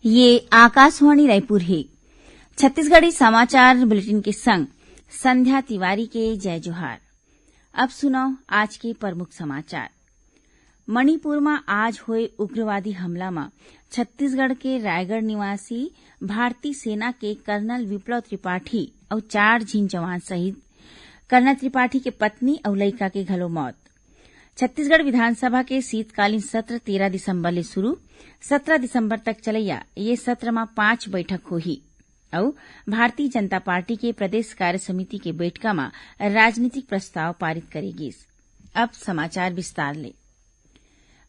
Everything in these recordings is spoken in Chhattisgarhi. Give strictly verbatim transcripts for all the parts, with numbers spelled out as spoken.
ये आकाशवाणी रायपुर हे। छत्तीसगढ़ी समाचार बुलेटिन के संग संध्या तिवारी के जय जोहार। अब सुनव आज के प्रमुख समाचार। मणिपुर म आज होए उग्रवादी हमला म छत्तीसगढ़ के रायगढ़ निवासी भारतीय सेना के कर्नल विप्लव त्रिपाठी अउ चार झिन जवान शहीद। कर्नल त्रिपाठी के पत्नी अउ लइका के घलो मौत। छत्तीसगढ़ विधानसभा के शीतकालीन सत्र तेरह दिसंबर ले शुरू, सत्रह दिसंबर तक चलैया ये सत्र म पांच बैठक होही अउ भारतीय जनता पार्टी के प्रदेश कार्य समिति के बैठका म राजनीतिक प्रस्ताव पारित करे गिस। अब समाचार विस्तार ले।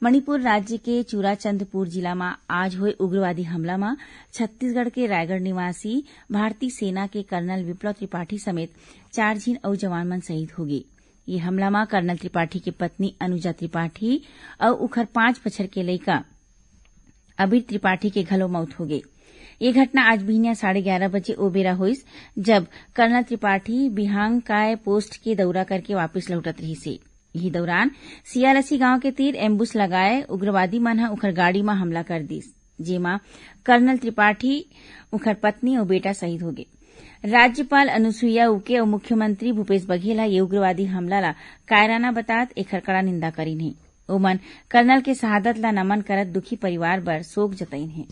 मणिपुर राज्य के चूराचंदपुर जिला म आज होए उग्रवादी हमला म छत्तीसगढ़ के रायगढ़ निवासी भारतीय सेना के कर्नल विप्लव त्रिपाठी समेत चार झिन अउ जवान मन शहीद होगे। ये हमला म कर्नल त्रिपाठी के पत्नी अनुजा त्रिपाठी अउ उखर पांच बछर के लइका अबीर त्रिपाठी के घलो मौत होगे। ये घटना आज बिहनिया साढ़े ग्यारह बजे ओ बेरा होइस, जब कर्नल त्रिपाठी बिहांगकाय पोस्ट के दौरा करके वापस लौटत रहिस हे। इही दौरान सियालसी गांव के तीर एम्बुस लगाए उग्रवादी मन ह उखर गाड़ी म हमला कर दिस, जेमा कर्नल त्रिपाठी, उखर पत्नी अउ बेटा शहीद होगे। राज्यपाल अनुसुईया उइके अउ मुख्यमंत्री भूपेश बघेल ह ये उग्रवादी हमला ला कायराना बतात एखर कड़ा निंदा करिन हे। ओमन कर्नल के शहादत ला नमन करत दुखी परिवार बर शोक जतइन हे।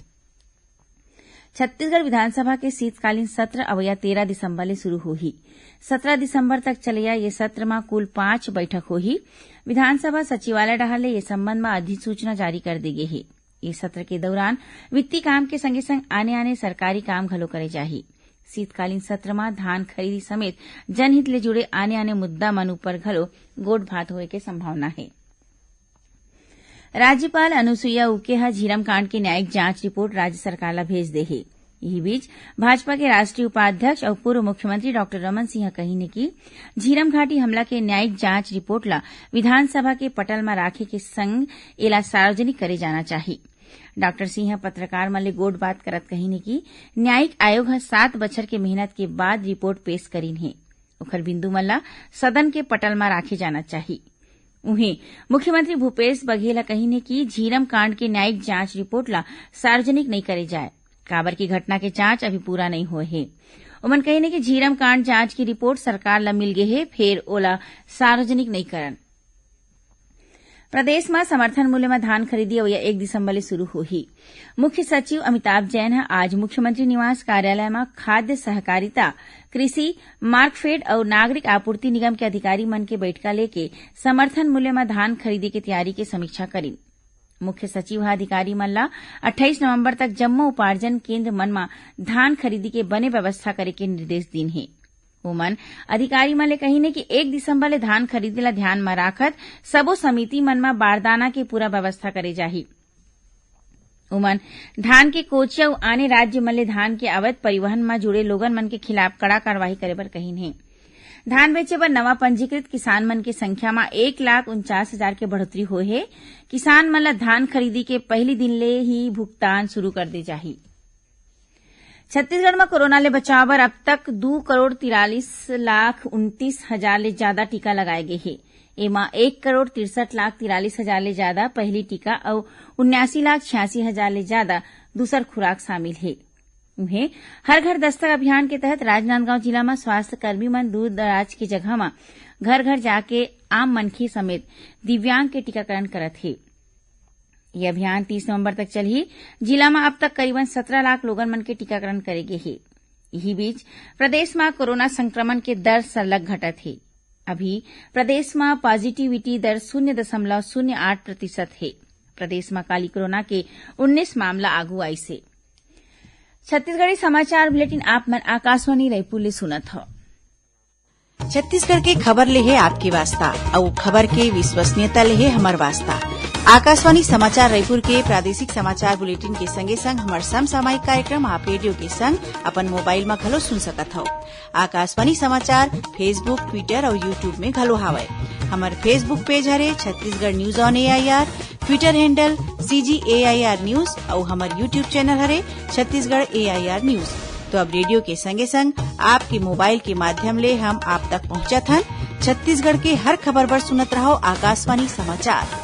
छत्तीसगढ़ विधानसभा के शीतकालीन सत्र अवइया तेरह दिसंबर ले शुरू होही। सत्रह दिसंबर तक चलैया ये सत्र म कुल पांच बैठक होही। विधानसभा सचिवालय डहार ले ये संबंध म अधिसूचना जारी कर दे गे हे। ये सत्र के दौरान वित्तीय काम के संगे संग आने-आने सरकारी काम घलो करे जाही। शीतकालीन सत्र म धान खरीदी समेत जनहित ले जुड़े आने-आने मुद्दा मन ऊपर घलो गोठ बात होए के संभावना हे। राज्यपाल अनुसुईया उइके ह झीरम कांड के न्यायिक जांच रिपोर्ट राज्य सरकार ला भेज दे हे। इही बीच, भाजपा के राष्ट्रीय उपाध्यक्ष अउ पूर्व मुख्यमंत्री डॉक्टर रमन सिंह कहिन हे कि झीरम घाटी हमला के न्यायिक जांच रिपोर्ट ला विधानसभा के पटल म राखे के संग एला सार्वजनिक करे जाना चाही। डॉक्टर सिंह पत्रकार मन ले गोठ बात करत कहिन हे कि न्यायिक आयोग ह सात बछर के मेहनत के बाद रिपोर्ट पेश करिन हे। ओखर बिंदु मन ला सदन के पटल म राखे जाना चाही। उहें, मुख्यमंत्री भूपेश बघेल ह कहिन हे कि झीरम कांड के न्यायिक जांच रिपोर्ट ला सार्वजनिक नइ करे जाए, काबर कि घटना के जांच अभी पूरा नइ होए हे। ओमन कहिन हे कि झीरम कांड जांच के रिपोर्ट सरकार ला मिल गे हे, फेर ओला सार्वजनिक नइ करन। प्रदेश म समर्थन मूल्य म धान खरीदी अवइया एक दिसंबर ले शुरू होही। मुख्य सचिव अमिताभ जैन ह आज मुख्यमंत्री निवास कार्यालय म खाद्य सहकारिता, कृषि, मार्कफेड अउ नागरिक आपूर्ति निगम के अधिकारी मन के बैठका लेके समर्थन मूल्य म धान खरीदी के तैयारी के समीक्षा करिन। मुख्य सचिव ह अधिकारी मन ला अट्ठाईस नवंबर तक जम्मो उपार्जन केंद्र मन म धान खरीदी के बने व्यवस्था करे के निर्देश दीन हे। ओमन अधिकारी मन ले कहिन हे कि एक दिसंबर ले धान खरीदी ला ध्यान म राखत सबो समिति मन म बारदाना के पूरा व्यवस्था करे जाही। ओमन धान के कोचिया अउ आने राज्य मन ले धान के अवैध परिवहन म जुड़े लोगन मन के खिलाफ कड़ा कार्रवाई करे बर कहिन हे। धान बेचे बर नवा पंजीकृत किसान मन के संख्या म एक लाख उनचास हजार के बढ़ोतरी होए हे। किसान मन ल धान खरीदी के पहिली दिन ले ही भुगतान शुरू कर दे जाही। छत्तीसगढ़ म कोरोना ले बचाव बर अब तक दू करोड़ तिरालीस लाख उनतीस हजार ले जादा टीका लगाए गे हे। एमा एक करोड़ तिरसठ लाख तिरालीस हजार ले जादा पहिली टीका अउ उन्यासी लाख छियासी हजार ले जादा दूसर खुराक शामिल हे। उहें, हर घर दस्तक अभियान के तहत राजनांदगांव जिला म स्वास्थ्य कर्मी मन दूर दराज के जगह म घर-घर जाके आम मनखे समेत दिव्यांग के टीकाकरण करत हे। ये अभियान तीस नवंबर तक चलही। जिला म अब तक करीबन सत्रह लाख लोगन मन के टीकाकरण करे गे हे। इही बीच, प्रदेश म कोरोना संक्रमण के दर सरलग घटत हे। अभी प्रदेश म पॉजिटिविटी दर शून्य दशमलव शून्य आठ प्रतिशत हे। प्रदेश म काली कोरोना के उन्नीस मामला आगू आइस हे। छत्तीसगढ़ी समाचार बुलेटिन आप मन आकाशवाणी रायपुर ले सुनत हव। छत्तीसगढ़ के खबर ले हे आपके वास्ता, अउ खबर के विश्वसनीयता ले हे हमर वास्ता। आकाशवाणी समाचार रायपुर के प्रादेशिक समाचार बुलेटिन के संगे संग हमर समसामयिक कार्यक्रम आप रेडियो के संग अपन मोबाइल म घलो सुन सकत हव। आकाशवाणी समाचार Facebook, Twitter अउ YouTube में घलो हावय। हमर Facebook पेज हरे Chhattisgarh news on A I R, Twitter handle C G A I R news अउ हमर YouTube चैनल हरे Chhattisgarh A I R news। तो अब रेडियो के संगे संग आपके मोबाइल के माध्यम ले हम आप तक पहुंचत हन। छत्तीसगढ़ के हर खबर बर सुनत रहव आकाशवाणी समाचार।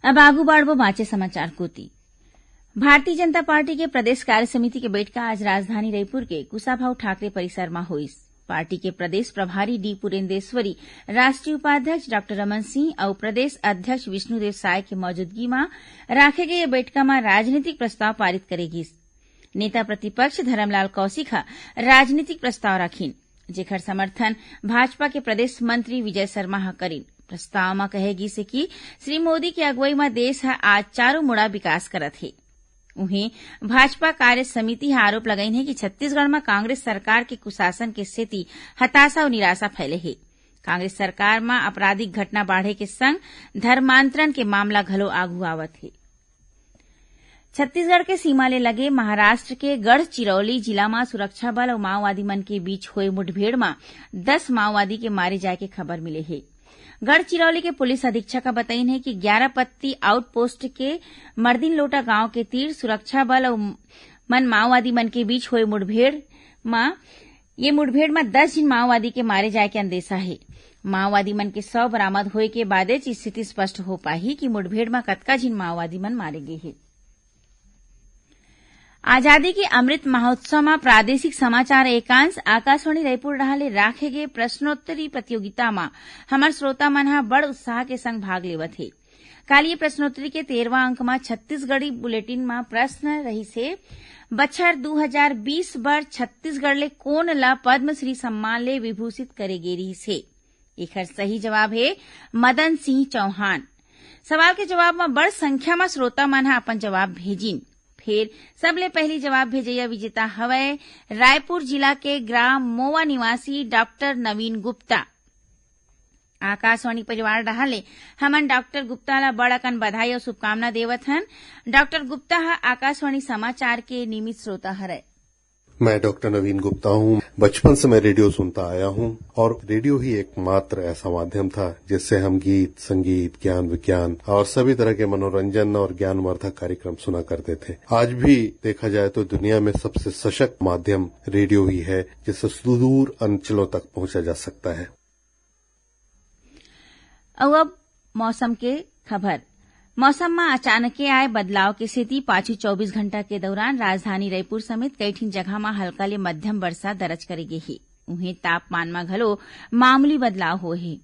अब आगू बाढ़बो बाँचे समाचार कोति। भारतीय जनता पार्टी के प्रदेश कार्य समिति के बैठका आज राजधानी रईपुर के कुशाभाऊ ठाकरे परिसर म होइस। पार्टी के प्रदेश प्रभारी डी पुरेंदेश्वरी, राष्ट्रीय उपाध्यक्ष डॉक्टर रमन सिंह अउ प्रदेश अध्यक्ष विष्णुदेव साय के मौजूदगी म राखे गए ये बैठका म राजनीतिक प्रस्ताव पारित करे गिस। नेता प्रतिपक्ष धरमलाल कौशिक ह राजनीतिक प्रस्ताव रखिन, जेखर समर्थन भाजपा के प्रदेश मंत्री विजय शर्मा ह करिन। प्रस्ताव म कहे गिस हे कि श्री मोदी के अगुवई म देश ह आज चारों मुड़ा विकास करत हे। उहें, भाजपा कार्य समिति ह आरोप लगाइन हे कि छत्तीसगढ़ म कांग्रेस सरकार के कुशासन के सेती हताशा अउ निराशा फैले हे। कांग्रेस सरकार म आपराधिक घटना बाढ़े के संग धर्मांतरण के मामला घलो आगू आवत हे। छत्तीसगढ़ के सीमा ले लगे महाराष्ट्र के गढ़चिरौली जिला म सुरक्षा बल अउ माओवादी मन के बीच होए मुठभेड़ म दस माओवादी के मारे जाए के खबर मिले हे। गढ़चिरौली के पुलिस अधीक्षक ह बतईन हे कि ग्यारह पत्ती आउटपोस्ट के मर्दिन लोटा गांव के तीर सुरक्षा बल अउ मन माओवादी मन के बीच होए मुठभेड़ म, ये मुठभेड़ म दस झिन माओवादी के मारे जाए के अंदेशा हे। माओवादी मन के शव बरामद होए के बादेच स्थिति स्पष्ट हो पाही कि मुठभेड़ म कतका झिन माओवादी मन मारे गे हे। आजादी के अमृत महोत्सव म प्रादेशिक समाचार एकांश आकाशवाणी रायपुर डहार ले राखे गे प्रश्नोत्तरी प्रतियोगिता म हमर श्रोता मन ह बड़ उत्साह के संग भाग लेवत हे। काली प्रश्नोत्तरी के तेरहवाँ अंक म छत्तीसगढ़ी बुलेटिन म प्रश्न रहिस हे, बछर दू हजार बीस बर छत्तीसगढ़ ले कोन ल पद्मश्री सम्मान ले विभूषित करे गे रिहिस हे? एखर सही जवाब हे मदन सिंह चौहान। सवाल के जवाब म बड़ संख्या म श्रोता मन ह अपन जवाब भेजिन। फेर सबले पहिली जवाब भेजइया विजेता हवय रायपुर जिला के ग्राम मोवा निवासी डॉक्टर नवीन गुप्ता। आकाशवाणी परिवार डहार ले हमन डॉक्टर गुप्ता ला बड़ अकन बधाई अउ शुभकामना देवत हन। डॉक्टर गुप्ता ह आकाशवाणी समाचार के नियमित श्रोता हरय। मैं डॉक्टर नवीन गुप्ता हूँ। बचपन से मैं रेडियो सुनता आया हूँ और रेडियो ही एकमात्र ऐसा माध्यम था जिससे हम गीत, संगीत, ज्ञान, विज्ञान और सभी तरह के मनोरंजन और ज्ञानवर्धक कार्यक्रम सुना करते थे। आज भी देखा जाए तो दुनिया में सबसे सशक्त माध्यम रेडियो ही है, जिससे सुदूर अंचलों तक पहुंचा जा सकता है। अउ अब मौसम के खबर। मौसम म अचानके आए बदलाव के सेती पाछू चौबीस घंटा के दौरान राजधानी रईपुर समेत कई ठिन जगह म हल्का ले मध्यम वर्षा दर्ज करे गे हे। उहें, तापमान म घलो मामूली बदलाव होए हे।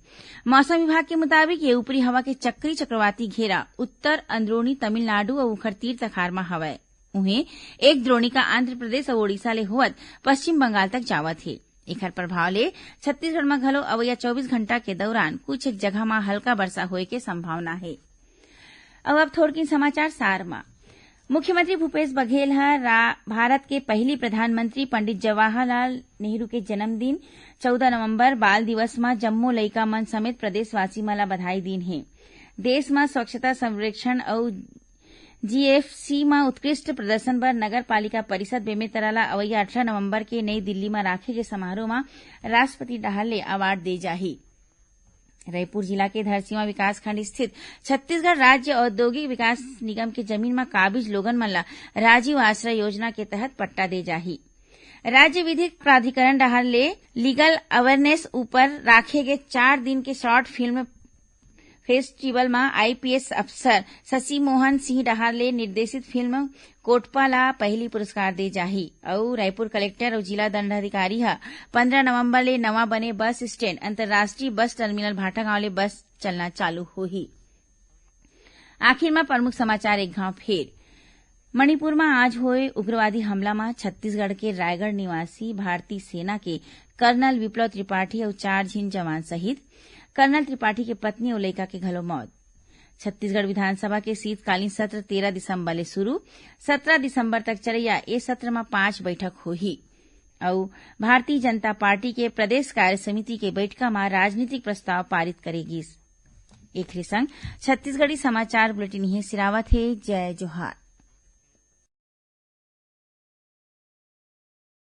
मौसम विभाग के मुताबिक, ये ऊपरी हवा के चक्री चक्रवाती घेरा उत्तर अंदरूनी तमिलनाडु अउ ओखर तीर तखार म हवय। उहें, एक द्रोणिका आंध्र प्रदेश अउ ओडिशा ले होवत पश्चिम बंगाल तक जावत हे। एखर प्रभाव ले छत्तीसगढ़ म घलो अवइया चौबीस घंटा के दौरान कुछ एक जगह म हल्का वर्षा होए के संभावना हे। अउ अब थोरकिन समाचार सार म। मुख्यमंत्री भूपेश बघेल ह रा-, भारत के पहिली प्रधानमंत्री पंडित जवाहरलाल नेहरू के जन्मदिन चौदह नवंबर बाल दिवस म जम्मो लइका मन समेत प्रदेशवासी मन ल बधाई दीन हे। देश म स्वच्छता संरक्षण अउ जीएफसी म उत्कृष्ट प्रदर्शन बर नगर पालिका परिषद बेमेतरा ल अवइया अठारह नवंबर के नई दिल्ली म राखे गे समारोह म राष्ट्रपति डहार ले अवार्ड दे जाही। रईपुर जिला के धरसीवा विकासखंड स्थित छत्तीसगढ़ राज्य औद्योगिक विकास निगम के जमीन म काबिज लोगन मन ल राजीव आश्रय योजना के तहत पट्टा दे जाही। राज्य विधिक प्राधिकरण डहार ले लीगल अवेयरनेस ऊपर राखे गे चार दिन के शॉर्ट फिल्म फेस्टिवल म आईपीएस अफसर शशि मोहन सिंह डहार ले निर्देशित फिल्म कोटपा ला पहिली पुरस्कार दे जाही अउ रायपुर कलेक्टर अउ जिला दंडाधिकारी ह पंद्रह नवंबर ले नवा बने बस स्टैंड, अंतर्राष्ट्रीय बस टर्मिनल भाटागांव ले बस चलना चालू होही। आखिर म प्रमुख समाचार एक घाव फेर। मणिपुर म आज होए उग्रवादी हमला म छत्तीसगढ़ के रायगढ़ निवासी भारतीय सेना के कर्नल विप्लव त्रिपाठी अउ चार झिन जवान शहीद। कर्नल त्रिपाठी के पत्नी अउ लइका के घलो मौत। छत्तीसगढ़ विधानसभा के शीतकालीन सत्र तेरह दिसंबर ले शुरू, सत्रह दिसंबर तक चलइया ए सत्र म पांच बैठक होही। अउ भारतीय जनता पार्टी के प्रदेश कार्य समिति के बैठका म राजनीतिक प्रस्ताव पारित करे गिस। एखरे संग छत्तीसगढ़ी समाचार बुलेटिन इहें सिरावत हे। जय जोहार।